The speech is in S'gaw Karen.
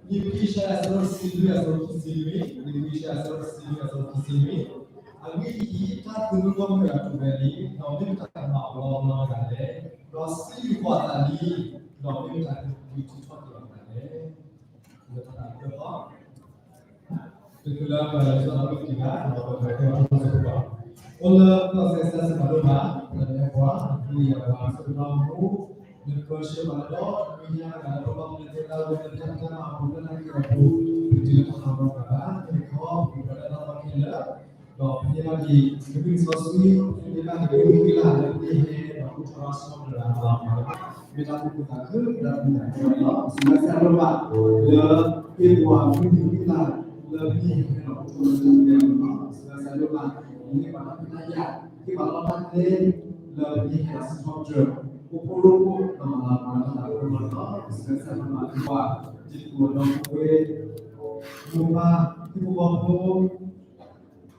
လံာ်ခွံၡၢၣ် အဆၢဒိၣ်တဆံလွံၢ် အဆၢဖိခံဆံနွံ, လံာ်ခွံၡၢၣ် အဆၢဒိၣ်တဆံလွံၢ် အဆၢဖိခံဆံနွံ, အဂ့ၢ်ဒ်အံၤ, တၢ်သုးမုၢ်ဂီၢ်မုၢ်အပူၤဝဲန့ၣ် ဒီးမ့ၢ်မတၤကမၤအီၤလီၤမၢ်တဂၤလဲၣ်, ဒီးစံးဘျုးပှၤသးလံ, ဒီးမ့ၢ်မတၤကထုးထီၣ်က့ၤအီၤတဂၤလဲၣ်. လၢတၢ်သးကပၢၢ်ဃီ တချုးလၢပှၤလၢစီၤအၤဒိၣ်တက့ၤဘၣ်, ဒီးပကတဲအီၤတၢ်စၢ်စ့ၢ်ကီး, အိၣ်လၢပျီၢ်စဲစၢ်စ့ၢ်ကီးဒိၣ်မး, ပှၤလၢပှၤ ပယၤပှၤဆၢကတီၢ်မူ, နပၢဆှၢပှၤလၢဒီတမံၤညါတဂၤလၢပလီၢ်ပလဲသ့ၣ်တဖၣ် လၢတၢ်ဖံးတၢ်မၤအပူၤ လၢတၢ်နာ်က့ၤအပူၤ, ပတုၤလၢတၢ်ဟးဂီၤဘၣ်ဘၣ်, တခီ ပကပှဲၤဒီးတၢ်လီၢ်ခဲလၢာ်, ဒီးပန့ၢ်ဘၣ်က့ၤ နမ့ၢ်စီဆှံ ပန့ၢ်ဘၣ်က့ၤ မုၢ်ကလၢ်လၢပန့ၢ်ဟဲ ဒီးအိၣ်ထီၣ်အဆၢကတီၢ်လၢအမၤ မ့ၢ်တၢ်သူၣ်ခုသးခု မ့ၢ်တၢ်သူၣ်ခုသးခုလီၤ. စံးဘျုးကစၢ်ယွၤဒိၣ်မး လၢဟ့ၣ်ပှၤမုၢ်ကလၢ်လၢပန့ၢ်ဟဲလီၤ အိၣ်ထီၣ်လၢတၢ်လီၢ်လီၤ. စံးဘျုးကစၢ်ယွၤဒိၣ်မး လၢဟ့ၣ်ပှၤတၢ်ခွဲးတၢ်ယာ် ဟ့ၣ်ပှၤလီၢ်တၢ်ကျဲ လၢပန့ၢ်ဟဲအဆၢကတီၢ် အိၣ်ဖှိၣ်ရိဖှိၣ် ဒီးမၤလၤကပီၤတၢ်သးခုလီၤ. စံးဘျုးကစၢ်ယွၤဒိၣ်မး ဟ့ၣ်ပှၤတံၤသကိးဒီပုၢ်ဝဲၢ် မိၢ်ပၢ် ဟံၣ်ဖိဃီဖိ